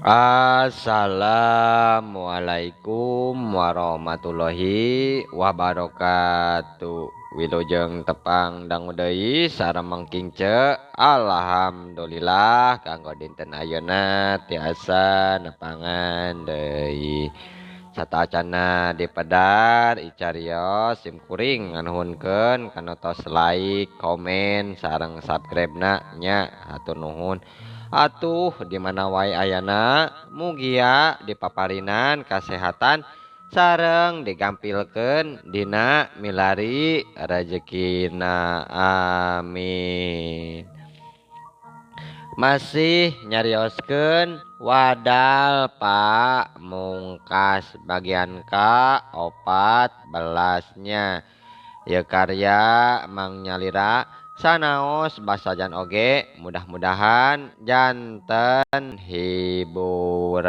Assalamualaikum warahmatullahi wabarakatuh. Wilujeng tepang dangu deui sareng Mengking Ce. Alhamdulillah kanggo dinten ayeuna tiasa nepangan deui. Satacana dipedar icarios sim kuring nganuhunkeun kana tos like, komen, sareng subscribe-na nya hatur nuhun. Atuh di mana wae ayana mugia dipaparinan kasehatan sareng digampilkeun dina milari rejekina, amin. Masih nyarioskeun wadal Pak Mungkas bagian ka-14 nya. Ieu karya Mang Nyalira sanaos basajan oge mudah-mudahan janten hiburan.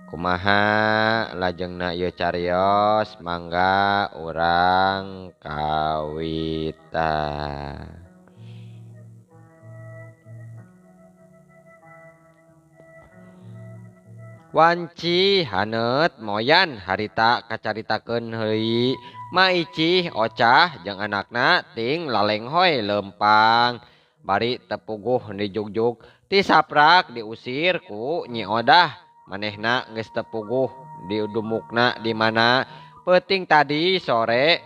Kumaha lajengna ieu carios mangga urang kawitan. Wanci haneut moyan harita kacaritakeun heui. Maicih Ocah jeung anakna ting lalenghoy lempang bari tepuguh dijugjug ti saprak diusir ku Nyi Odah manehna geus tepuguh didumukna di mana peuting tadi sore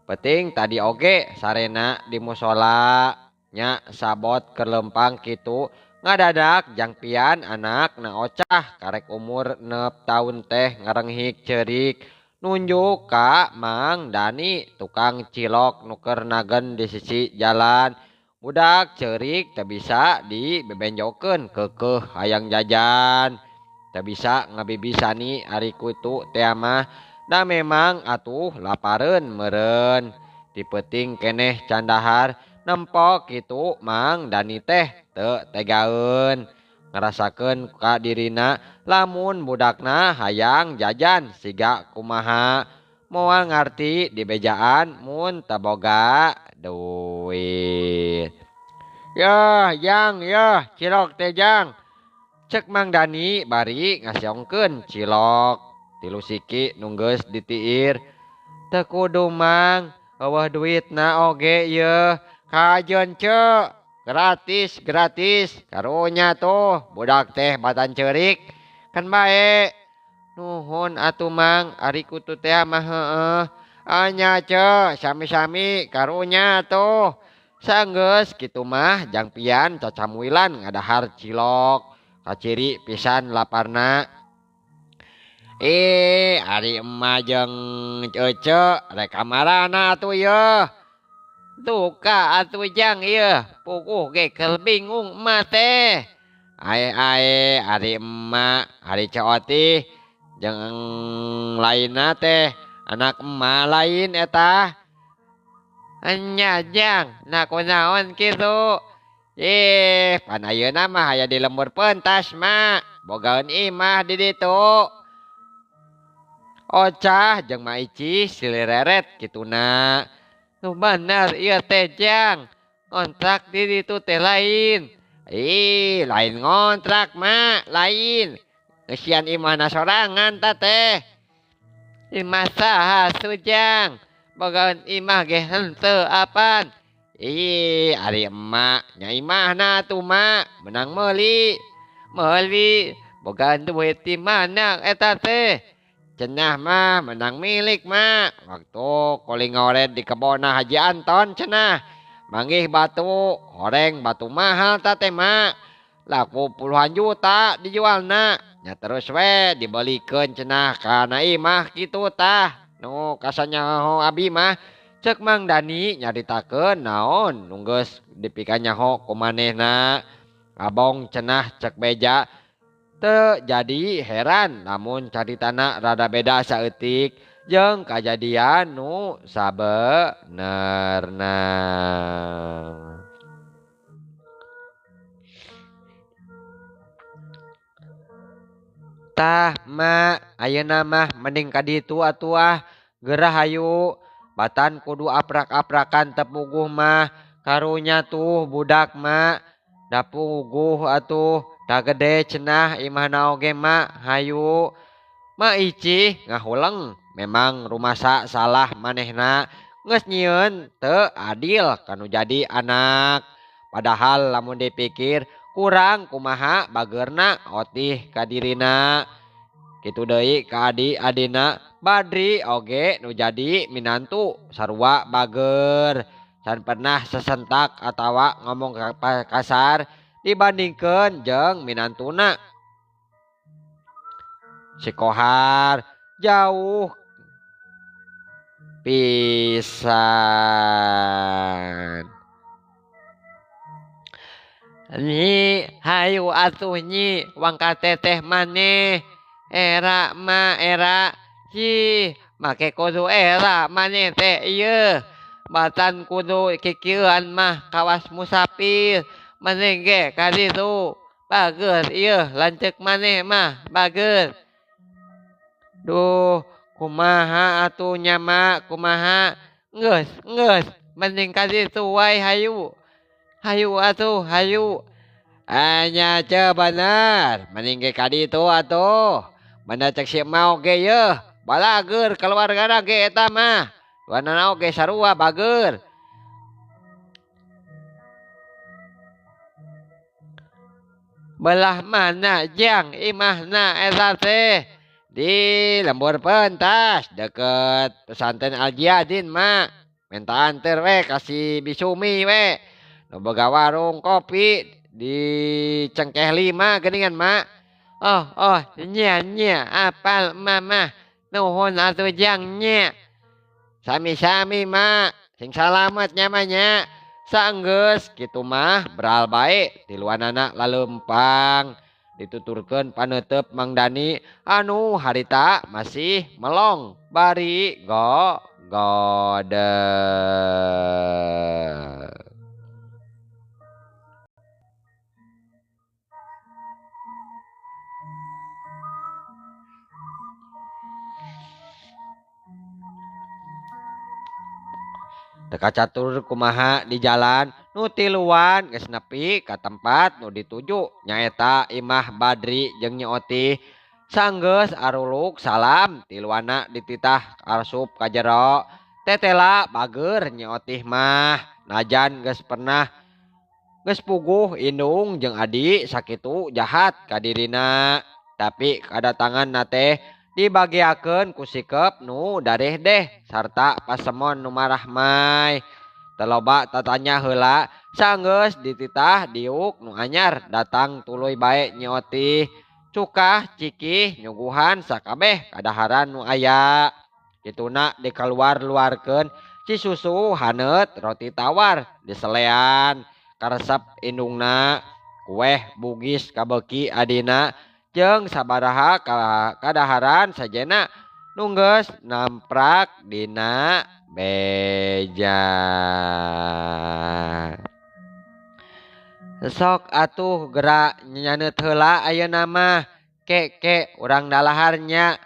peuting tadi oge sarena di musala nya sabot keur lempang kitu ngadadak jangpian anak na Ocah karek umur 6 tahun teh ngarenghik ceurik nunjuk ka Mang Dani tukang cilok nu keur nagen di sisi jalan. Budak ceurik teu bisa dibebenjokeun keukeuh hayang jajan teu bisa ngabibisani ari kitu teh mah da memang atuh lapareun meureun. Ti peuting keneh candahar nempok kitu Mang Dani teh teu tegaeun ngarasakeun ka dirina lamun budakna hayang jajan siga kumaha moal ngarti dibejaan mun teu boga duit. Yeuh jang yeuh cilok teh jang cek Mang Dani bari ngasiongkeun cilok tilu siki nu geus ditiir. Teu kudu Mang eueuh duitna oge yeuh kajeun ceu gratis gratis karunya tuh budak teh batan ceurik kan bae. Nuhun atuh Mang ari kutu teh mah heueuh anya ceu sami-sami karunya tuh sanggeus kitu mah jangpian cacamuilan ngadahar cilok kaciri pisan laparna. Ari emak jeung ece rek kamarana atuh yeuh. Duka atuh jang ieu puguh ge keur bingung emak teh. Ae-ae ari emak ari Ceotih jeung lainna teh anak emak lain eta. Enya jang na kunaon kitu. Ih pan ayeuna mah aya di lembur pentas mak bogaeun imah di ditu. Ocah jeung Maicih silireret kituna. Nu bener ieu teh jang ngontrak di ditu teh lain. Ih lain ngontrak mak lain ngeusian imahna sorangan ta teh. Imah saha sujang bogaeun imah ge henteu apan. Ih ari emak nya imahna atuh mak menang meuli meuli bogaeun duit di mana eta teh. Cenah mah menang milik mak waktu kuli ngored di kebonna Haji Anton cenah manggih batu horeng batu mahal ta teh mak laku puluhan juta dijualna nya terus we dibelikeun cenah kana imah kitu tah nu kasanyaho abi mah cek Mang Dani nyaritakeun naon nu geus dipikanyaho ku manehna. Abong cenah cek beja teu jadi heran namun caritana rada beda saeutik jeung kajadian nu sabenerna. Tah mak ayeuna mah mending ka ditu atuh ah gerah hayu batan kudu aprak-aprakan tepuguh mah karunya tuh budak mak da puguh atuh Tagede cenah imahna oge mak hayu. Ma Icih ngahuleng memang rumasa salah manehna geus nyieun teu adil kanu jadi anak. Padahal lamun dipikir kurang kumaha bageurna Otih ka dirina. Kitu deui ka adi-adina Badri oge nu jadi minantu sarua bager. Can pernah sesentak atawa ngomong kasar dibandingkeun jeung minantuna. Si Kohar jauh pisan. Nyi hayu atuh nyi wangka teteh maneh era ma era cih make kudu era maneh teh ieu batan kudu kikieuan mah kawas musafir maneh ge ka ditu bager ieu lanceuk maneh mah bager. Duh kumaha atuh nya ma kumaha geus geus mending ka ditu wae hayu. Hayu atuh hayu. Anya ce bener mending ge ka ditu atuh. Benda cek si mau ge yeuh balager keluargana ge eta mah. Duanana oge sarua bager. Belah mana jang imahna eta teh? Di lembur pentas deket pesantren Al-Jihadin mak. Minta anter we kasih bisumi we. Nu boga warung kopi di Cengkeh 5 geuningan mak. Oh oh nya nya apal mama nuhun atuh jang nya. Sami-sami mak sing salamet nya mah nya. Saenggeus kitu mah beral bae tiluanana laleumpang. Dituturkeun paneuteup Mang Dani anu harita masih melong bari go gode. Teu kacatur kumaha di jalan nu tiluan geus nepi ka tempat nu dituju nyaeta Imah Badri jeung Nyi Otih. Sanggeus aruluk salam tiluana dititah asup ka jero. Tetela bager Nyi Otih mah najan geus pernah geus puguh indung jeung adi sakitu jahat ka dirina. Tapi kadatanganna teh dibagiakeun ku sikep nu dareh deh sarta pasemon nu marahmai. Teu loba tatanya heula sanggeus dititah diuk nu anyar datang tuluy bae Nyi Otih. Cukah cikih nyuguhan sakabeh kadaharan nu aya. Kituna dikaluar-luarkeun cisusu haneut roti tawar diselean karesep indungna kueh bugis kabeuki adina jeung sabaraha kadaharan sajena nu geus namprak dina beja. Sok atuh geura nyaneut heula ayeuna mah ke ke urang dalahar nya.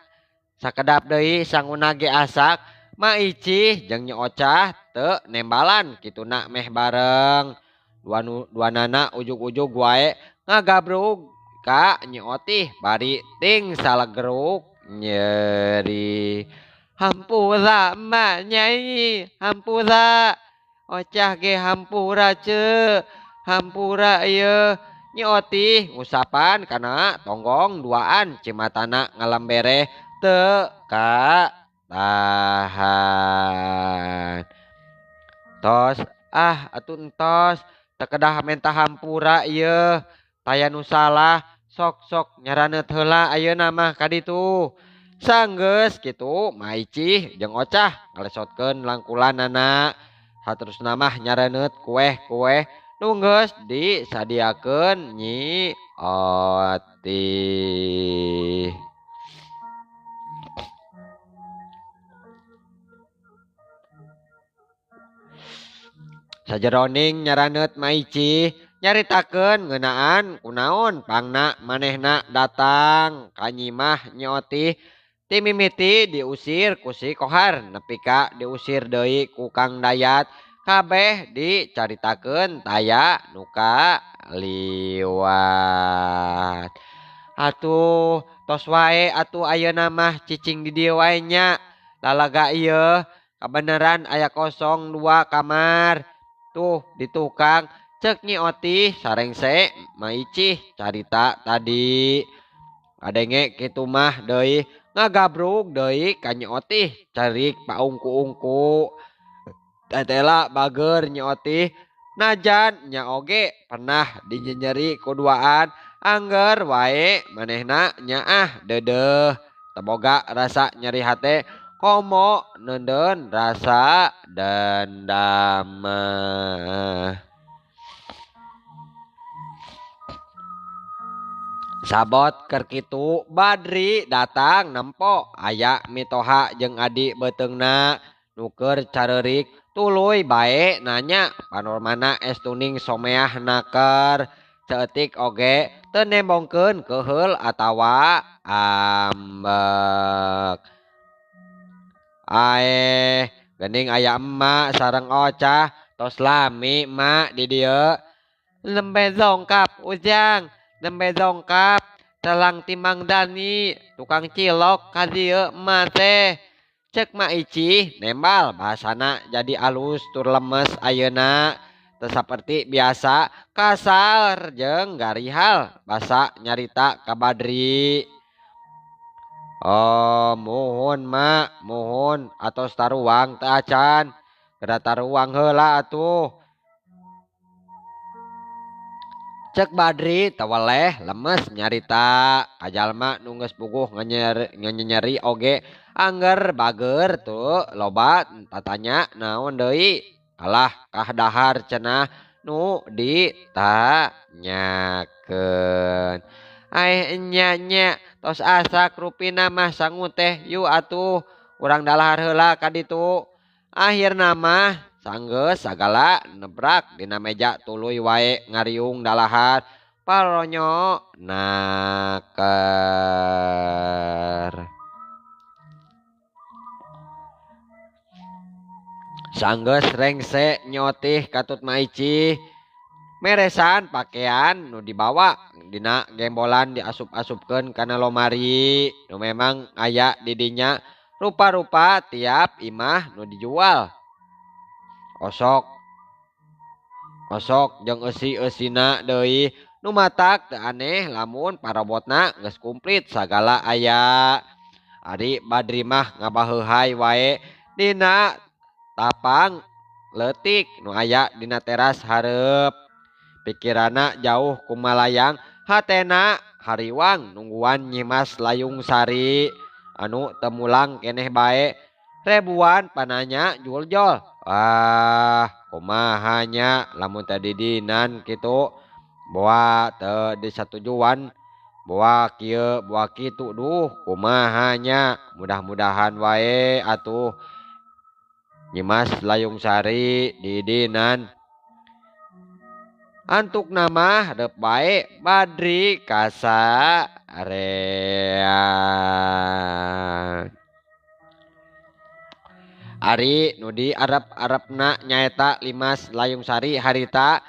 Sakedap deui sanguna ge asak Ma Icih jeung Nyi Ocah teu nembalan kituna meh bareng. Duanana ujug-ujug wae ngagabrug ka Nyi Otih bari ting salageruk nyeri. Hampura ma nyai, hampura. Ocah ge hampura ce, hampura ieu. Nyi Otih ngusapan kana tonggong duaan cimatana ngalambereh teu ka tahan. Tos ah atuh entos teu kedah menta hampura ieu. Taya nu salah sok-sok nyaraneut heula ayeuna mah ka ditu. Sanggeus kitu Ma Icih jeung Ocah ngalesotkeun langkulanana. Saterusna mah nyaraneut kueh-kueh nu geus disadiakeun Nyi Otih. Sajeroning nyaraneut Ma Icih nyaritakeun ngeunaan kunaon pangna manehna datang ka nyimah Nyi Otih. Timimiti diusir ku si Kohar nepi ka diusir deui ku Kang Dayat. Kabeh dicaritakeun taya nu ka liwat. Atuh tos wae atuh ayeuna mah cicing di dieu wae nya. Lalaga ieu kabeneran aya kosong 2 kamar. Tuh di tukang cek Nyi Otih sarengse Maicih carita tadi. Kadenge kitu mah deui ngagabrug deui ka Nyi Otih carik paungku-ungku. Tetela bager Nyi Otih najan nya oge pernah dinyenyeri kuduaan angger wae manehna nyaah deudeuh teboga rasa nyeri hate komo neundeun rasa dendam. Sabot keur kitu Badri datang nempo aya mitoha jeung adi beuteungna nu keur careurik tuluy bae nanya panormana es tuning someah naker saeutik oge teu nembongkeun keuheul atawa ambek. Aeh geuning aya emak sareng Ocah tos lami mak di dieu. Lembe dongkap Ujang, nembe dongkap telang timang Dani tukang cilok ka dieu emak teh. Cek Mak Icih nembal bahasana jadi alus tur lemes ayeuna. Teu saperti biasa kasar jeung garihal basa nyarita ka Badri. Oh muhun mak muhun atos taruang teu acan. Geura taruang heula atuh. Cek Badri teweleh lemes nyarita ka jalma nu geus puguh nganyenyeri oge angger bager tuh loba tatanya naon deui kalah kah dahar cenah nu ditanyakeun. Aeh nya nya tos asak rupina mah sangu teh yu atuh urang dalahar heula ka ditu. Akhirna mah sanggeus sagala nebrak dina meja tuluy wae ngariung dalahar paronyo naker. Sanggeus rengse nyotih katut Maicih meresan pakaian nu dibawa dina gembolan diasup-asupkeun kana lomari nu memang aya di dinya rupa-rupa tiap imah nu dijual. Osok osok jeung eusi-eusina deui nu matak teu aneh lamun parobotna geus kumplit sagala aya. Ari Badri mah ngabaheuhay wae dina tapang leutik nu aya dina teras hareup. Pikiranna jauh kumalayang hatena hariwang nungguan Nyimas Layung Sari anu teu mulang keneh bae. Ribuan pananya juljol. Ah kumaha nya lamun teu didinan kitu boa teu disatujuan boa kieu boa kitu duh kumaha nya mudah-mudahan wae atuh Nyimas Layung Sari didinan. Antukna mah reup bae Badri kasarean. Ari nu di arep-arepna nyaeta Limas Layung Sari harita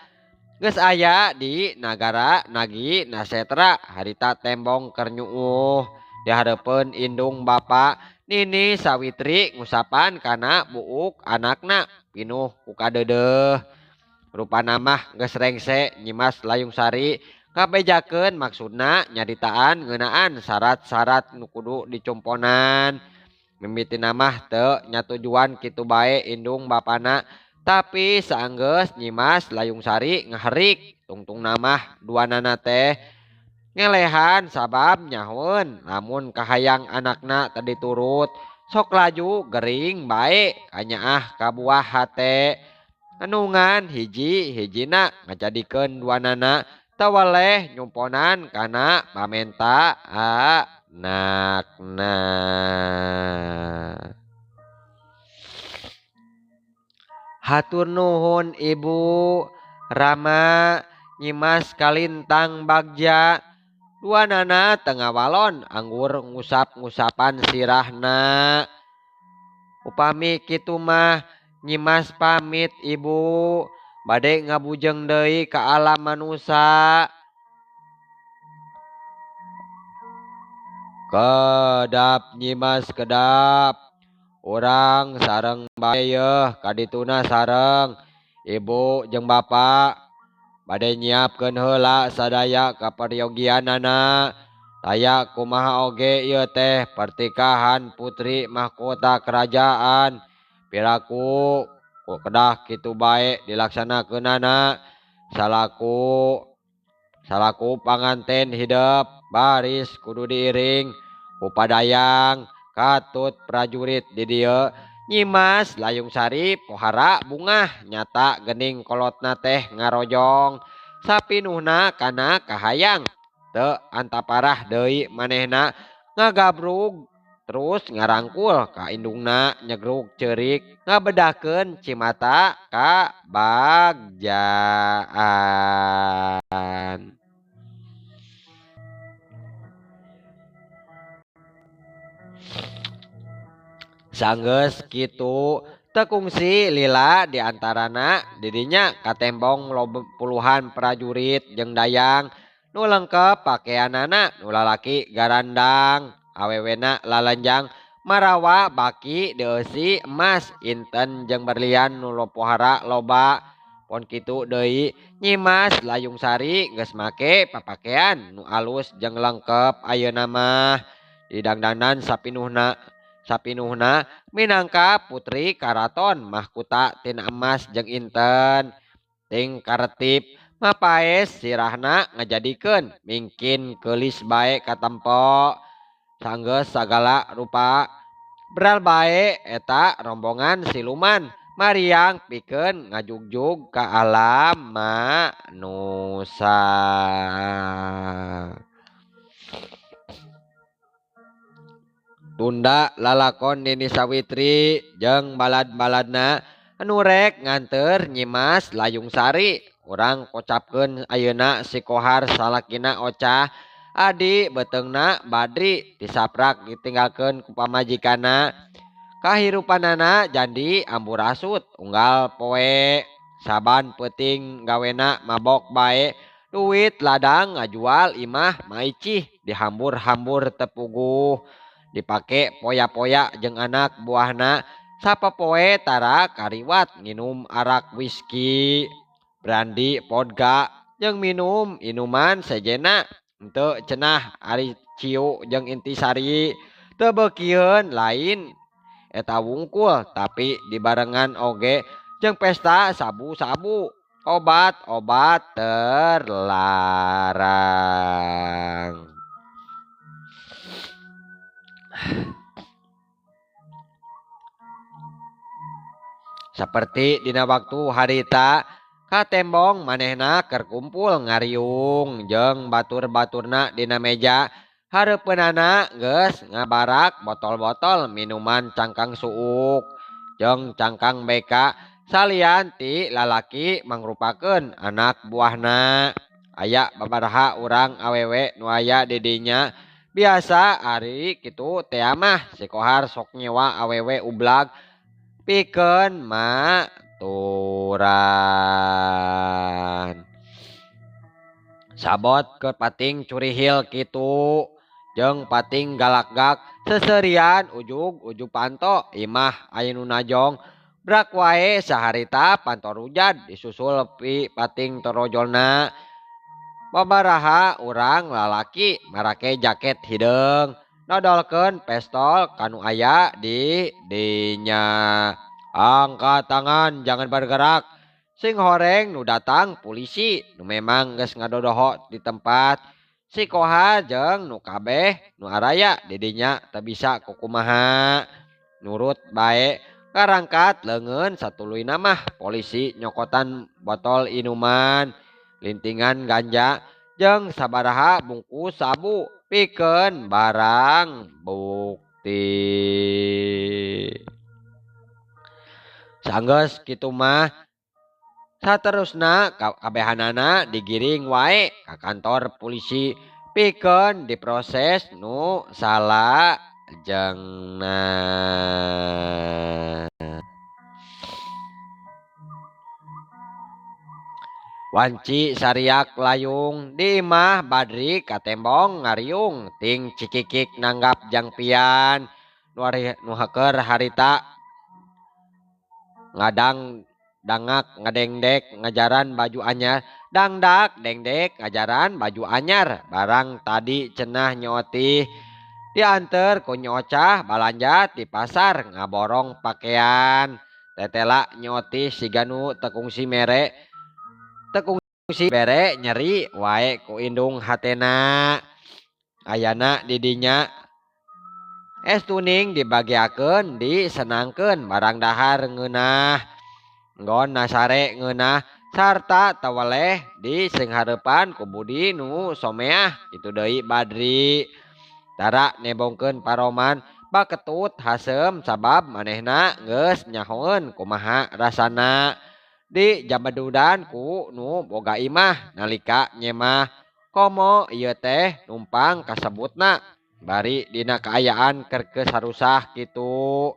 geus aya di nagara Nagi Nasetra harita tembong keur nyuuh di hareupeun indung bapa Nini Sawitri ngusapan kana buuk anakna pinuh ku kadeudeuh. Rupana mah geus rengse Nyimas Layung Sari kabejakeun maksudna nyaritaan ngeunaan syarat-syarat nu kudu dicumponan. Mimitina mah teu nyatujuan kitu bae indung bapana tapi saenggeus Nyimas Layung Sari ngaherik tungtungna mah duanana teh ngelehan sabab nyahoeun lamun kahayang anakna teu diturut sok laju gering bae kanyaah ka buah hate. Anungan hiji-hijina ngajadikeun duanana tawaleh nyumponan kana pamenta anakna. Hatur nuhun Ibu Rama Nyimas Kalintang Bagja duanana teu ngawalon anggur ngusap-ngusapan sirahna. Upami kitu mah Nyimas pamit Ibu Bade ngabujeng deui ka alam manusa. Kedap Nyimas kedap. Urang sareng bae yeuh kadituna sareng ibu jeung bapa. Bade nyiapkeun heula sadaya kaperyogianana. Taya kumaha oge ieu teh pertikahan putri mahkota kerajaan. Piraku ku kedah kitu bae dilaksanakeunana. Salaku panganten hidep baris kudu diiring ku padayang katut prajurit di dieu. Nyimas Layung Sari pohara bungah nyata gening kolotna teh ngarojong sapinuhna kana kahayang. Teu antaparah deui manehna ngagabrug terus ngarangkul ka indungna nyegrug ceurik ngabedahkeun cimata ka bagjaan. Sanggeus kitu teu kungsi lila di antarana didinya katembong puluhan prajurit jeung dayang nu lengkep pakeanana nu lalaki garandang awewena lalanjang marawa baki dieusi emas inten jeung berlian nu lopohara loba. Pon kitu deui Nyimas Layung Sari geus make papakean nu alus jeung lengkep ayeuna mah didangdanan sapinuhna minangka putri karaton mahkota tina emas jeung inten. Ting karetip mapaes sirahna ngajadikeun mingkin keulis bae katempo. Sanggeus sagala rupa beral bae eta rombongan siluman mariang pikeun ngajugjug ka alam manusa. Tunda lalakon Nini Sawitri jeung balad-baladna anu rek nganteur Nyimas Layung Sari. Urang kocapkeun ayeuna si Kohar salakina Ocah adi beuteungna Badri disaprak ditinggalkeun ku pamajikanna. Kahirupanana jandi amburasut unggal poe saban peuting gawena mabok bae duit ladang ngajual imah maicih dihambur-hambur tepuguh dipake poya-poya jeung anak buahna sapopoe tara kariwat nginum arak whisky brandi vodka jeung minum inuman sejena henteu cenah ari ciu jeung intisari teu beukieun lain eta wungkul tapi dibarengan oge jeung pesta sabu-sabu obat-obat terlarang. Seperti dina waktu harita katembong manehna keur kumpul ngariung jeung batur-baturna dina meja hareupeunana geus ngabarak botol-botol minuman cangkang suuk jeung cangkang beka salian ti lalaki mangrupakeun anak buahna. Aya babaraha urang awewe nu aya di dinya biasa ari kitu teh mah si Kohar sok nyewa awewe ublag pikeun maturan. Sabot ke pating curihil kitu jeung pating galakgak seserian ujug-ujug panto imah aya nu najong brak wae saharita panto rujad disusul pi pating torojolna. Babaraha urang lalaki marake jaket hideung nodolkeun pestol kanu aya di dinya. Angkat tangan jangan bergerak. Sing horeng nu datang polisi nu memang geus ngadodoho di tempat. Si Koha jeung nu kabeh nu araya di dinya teu bisa kukumaha. Nurut bae karangkat leungeun satuluyna mah polisi nyokotan botol inuman, lintingan ganja jeung sabaraha bungkus sabu pikeun barang bukti. Sanggeus kitu mah saterusna kabehanana digiring wae ka kantor polisi pikeun diproses nu salajengna. Wanci sariak layung di imah Badri katembong ngariung ting cikikik nanggap jangpian nu haker harita ngadang dangak ngadengdek ngajaran baju anyar dangdak dengdek ngajaran baju anyar barang tadi cenah nyotih dianter ku nyocah balanja di pasar ngaborong pakaian tetela nyotih siganu tekungsi mere tekungsi bere nyeri wae ku indung hatena ayana didinya es tuning dibagiakeun disenangkeun barang dahar ngeunah nggon nasare ngeunah sarta tawaleh di singhareupan ku Budi nu someah kitu deui Badri tara nebongkeun paroman baketut haseum sabab manehna geus nyahoeun kumaha rasana di jabadudan ku nu boga imah nalika nyemah komo ieu teh numpang kasebutna bari dina kaayaan keur sarusah kitu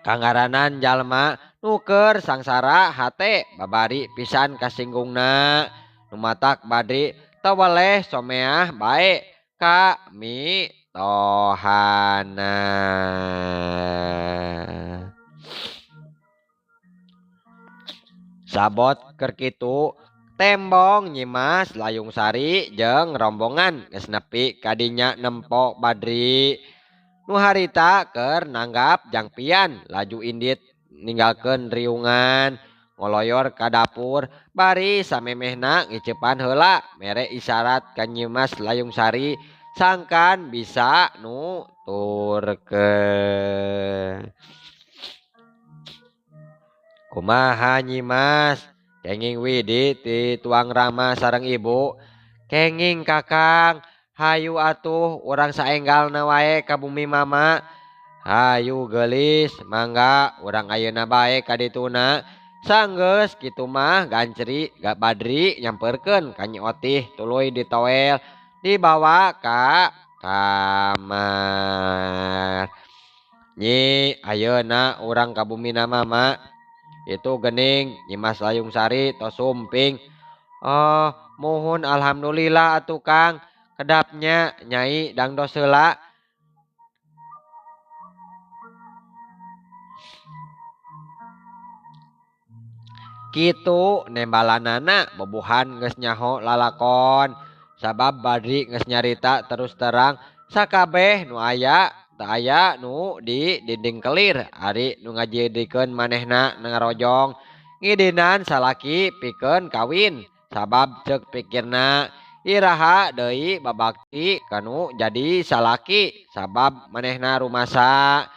kangaranan jalma nu keur sangsara hate babari pisan kasinggungna nu matak Badri tawaleh someah bae ka mitohana. Sabot keur kitu tembong Nyimas Layung Sari jeung rombongan geus nepi kadinya nempo Badri nu harita keur nanggap jangpian laju indit ninggalkeun riungan ngoloyor ka dapur bari samemehna ngiceupan heula mere isyarat ka Nyimas Layung Sari sangkan bisa nuturkeun. Kumaha Nyimas kenging Widi ti tuang Rama sareng ibu kenging kakang hayu atuh urang saenggalna wae ka bumi mama hayu geulis mangga urang ayeuna bae ka dituna sanggeus kitu mah gancri Badri nyamperkeun ka Nyi Otih tuluy ditoel dibawa ka kamar. Nyi ayeuna urang ka bumina mama itu gening Nyimas Layung Sari tos sumping. Oh muhun alhamdulillah atuh Kang kedapnya Nyai dangdos heula. Kitu nembalanana bobohan geus nyaho lalakon sabab Badri geus nyarita terus terang sakabeh nu aya teu aya nu di dinding kelir ari nu ngajidikeun manehna ngarojong ngidinan salaki pikeun kawin sabab ceuk pikirna iraha deui babakti kanu jadi salaki sabab manehna rumasa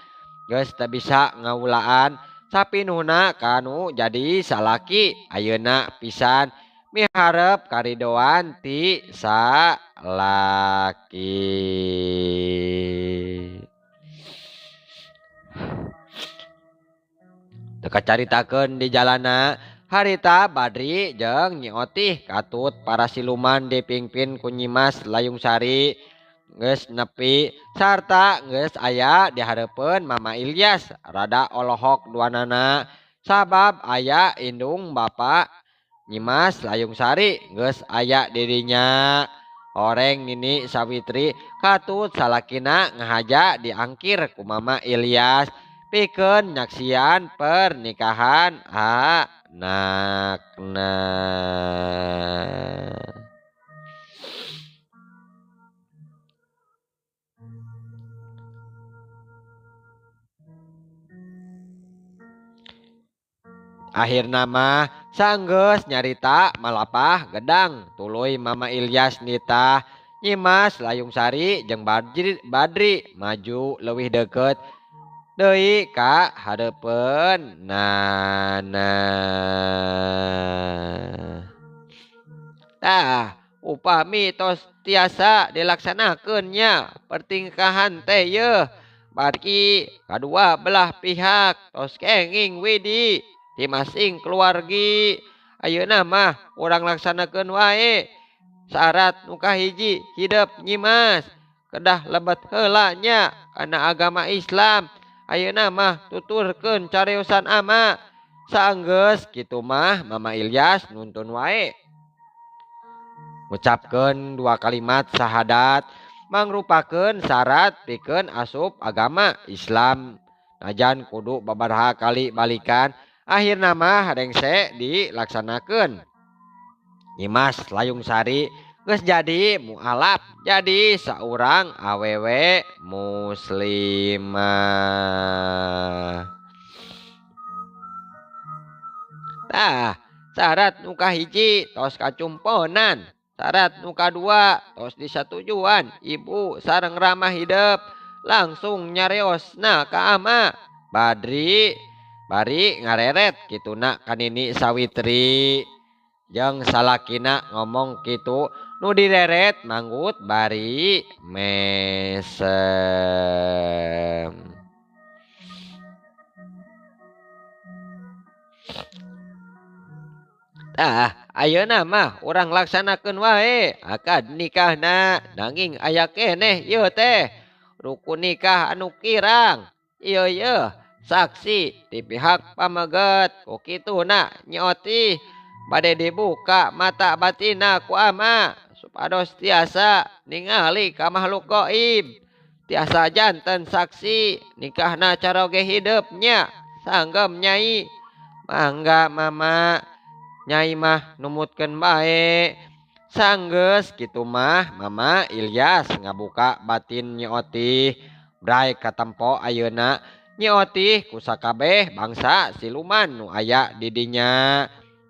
geus teu bisa ngawulaan sapinuhna kanu jadi salaki ayeuna pisan miharep karidoan ti salaki. Teu kacaritakeun di jalana harita Badri jeung Nyi Otih katut para siluman dipingpin ku Nyimas Layung Sari geus nepi sarta geus aya di hareupeun Mama Ilyas rada olohok duanana sabab aya indung bapa Nyimas Layung Sari geus aya dirinya. Horeng Nini Sawitri katut salakina ngahaja diangkir ku Mama Ilyas pikeun nyaksian pernikahan anakna. Akhirna mah sanggeus nyarita malapah gedang tuluy Mama Ilyas nitah Nyimas Layung Sari jeung Badri maju leuwih deukeut deui ka hareupeun nana. Tah upami tos tiasa dilaksanakeun nya pertingkahan teh yeuh barki kadua belah pihak tos kenging Widi di masing keluargi ayeuna mah urang laksanakeun wae syarat nu kahiji hidep Nyimas kedah lebet heula nya kana agama Islam ayeuna mah tuturkeun cariosan ama Saenggeus kitu mah Mama Ilyas nuntun wae. Ngucapkeun dua kalimat syahadat mangrupakeun syarat pikeun asup agama Islam. Najan kudu babaraha kali balikan, akhirna mah rengse dilaksanakeun. Nyimas Layung Sari geus jadi mualaf, jadi saurang awewe muslimah. Tah, syarat nu kahiji tos kacumponan, syarat nu kadua tos disatujuan ibu sareng ramah hidep, langsung nyariosna ka ama. Badri bari ngareret kituna ka Nini Sawitri. Jeung salakina ngomong kitu nu direret manggut bari mesem. Tah, ayeuna mah urang laksanakeun wae akad nikahna, nanging aya keneh ieu teh rukun nikah anu kirang. Ieu yeuh saksi ti pihak pameget ku kituna nyiotih bade dibuka mata batina ku ama supados tiasa ningali ka makhluk gaib, tiasa janten saksi nikahna caroge hidep nya sanggem nyai. Mangga mama, nyai mah numutkeun bae. Sanggeus kitu mah Mama Ilyas ngabuka batin Nyi Otih. Bray katempo ayeuna Nyi Otih ku sakabeh bangsa siluman nu aya di dinya.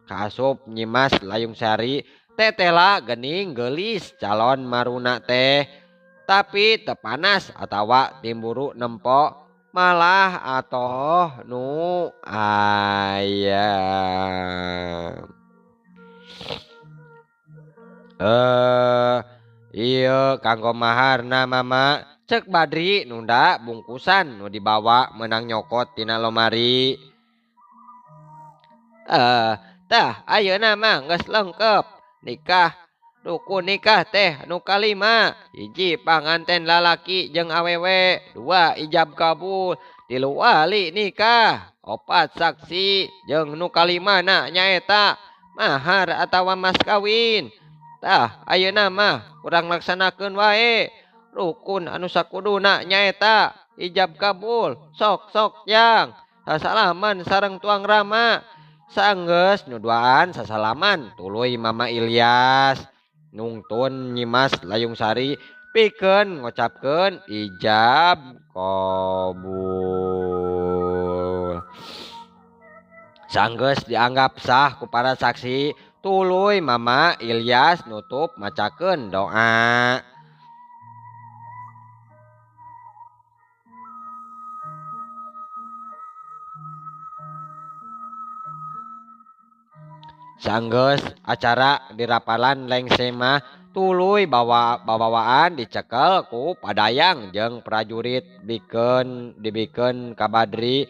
Kaasup Nyimas Layung Sari tetela geuning geulis calon maruna teh, tapi teu panas atawa timburu nempo malah atoh nu aya. Ieu kanggo maharna mama, cek Badri nunda bungkusan nu dibawa meunang nyokot tina lomari. Tah ayeuna mah geus lengkep nikah. Rukun nikah teh nu kalima, hiji panganten lalaki jeung awewe, dua ijab kabul, tilu wali nikah, opat saksi, jeung nu kalimana nyaeta mahar atawa mas kawin. Tah ayeuna mah urang laksanakeun wae rukun anu sakuduna nyaeta ijab kabul. Sok sok jang sasalaman sareng tuang rama. Sanggeus nu duaan sasalaman tuluy Mama Ilyas nungtun Nyimas Layung Sari pikeun ngocapkeun ijab kabul. Sanggeus dianggap sah ku para saksi, tuluy Mama Ilyas nutup macakeun doa. Sanggeus acara dirapalan lengsema tuluy babawaan dicekel ku padayang jeung prajurit dibikeun ka Badri.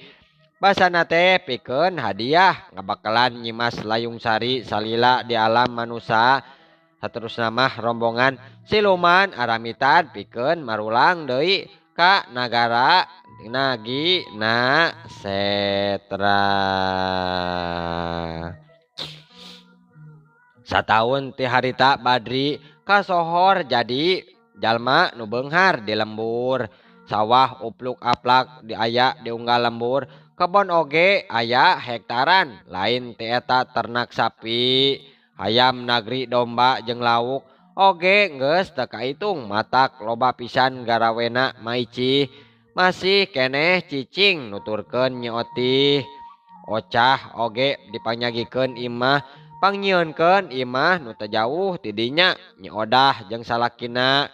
Basana teh pikeun hadiah ngabakalan Nyimas Layung Sari salila di alam manusa. Saterusna mah rombongan siluman aramitan pikeun marulang deui ka nagara Nagi na Setra. Sataun ti harita Badri kasohor jadi jalma nu beunghar di lembur. Sawah upluk aplak di aya di unggal lembur, kebon oge aya hektaran, lain ti eta ternak sapi, hayam nagri, domba jeung lauk oge geus teu kaitung matak loba pisan garawena maici. Masih keneh cicing nuturkeun Nyi Otih. Ocah oge dipanyagikeun imah, pangnyieunkeun imah nu teu jauh ti dinya. Nyi Odah jeung salakina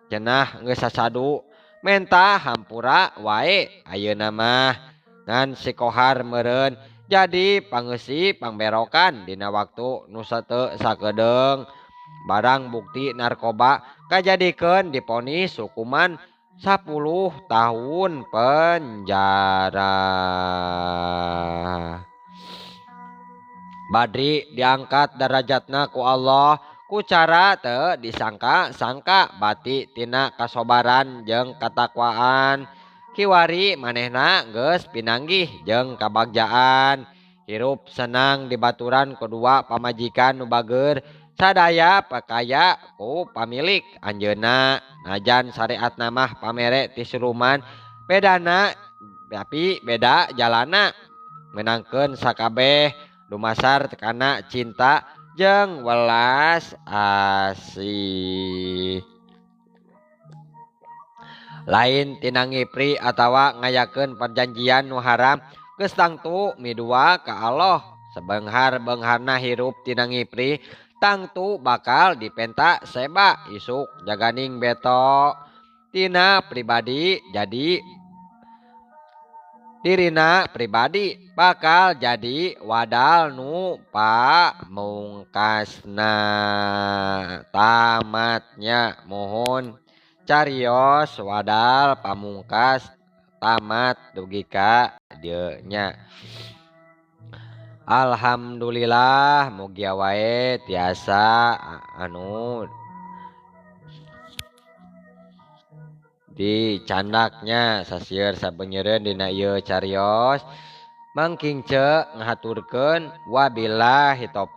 cenah geus sasadu menta hampura wae ayeuna mah. Ngan si Kohar meureun jadi pangeusi pangberokan dina waktu nu sateu sakedeung. Barang bukti narkoba kajadikeun diponis hukuman 10 tahun penjara. Badri diangkat darajatna ku Allah ku cara teu disangka-sangka bati tina kasobaran jeung katakwaan. Kiwari manehna geus pinanggih jeung kabagjaan. Hirup senang dibaturan kedua pamajikan nu bager sadaya pakaya ku pamilik anjeunna. Najan syariatna mah pamere ti siluman bedana tapi beda jalana menangkeun sakabeh dumasar kana cinta jeung welas asih. Lain tina ngipri atawa ngayakeun perjanjian nu haram geus tangtu midua ka Allah. Sebenghar-bengharna hirup tina ngipri tangtu bakal dipenta seba isuk jaganing beto tina pribadi jadi dirina pribadi bakal jadi wadal nu pamungkasna. Tamatnya mohon carios wadal pamungkas tamat dugi ka dieu nya. Alhamdulillah mugia wae tiasa anu dicandaknya sasieur sabenyeureun dina ieu carios. Mangking ce ngahaturkeun wabillahi taufik.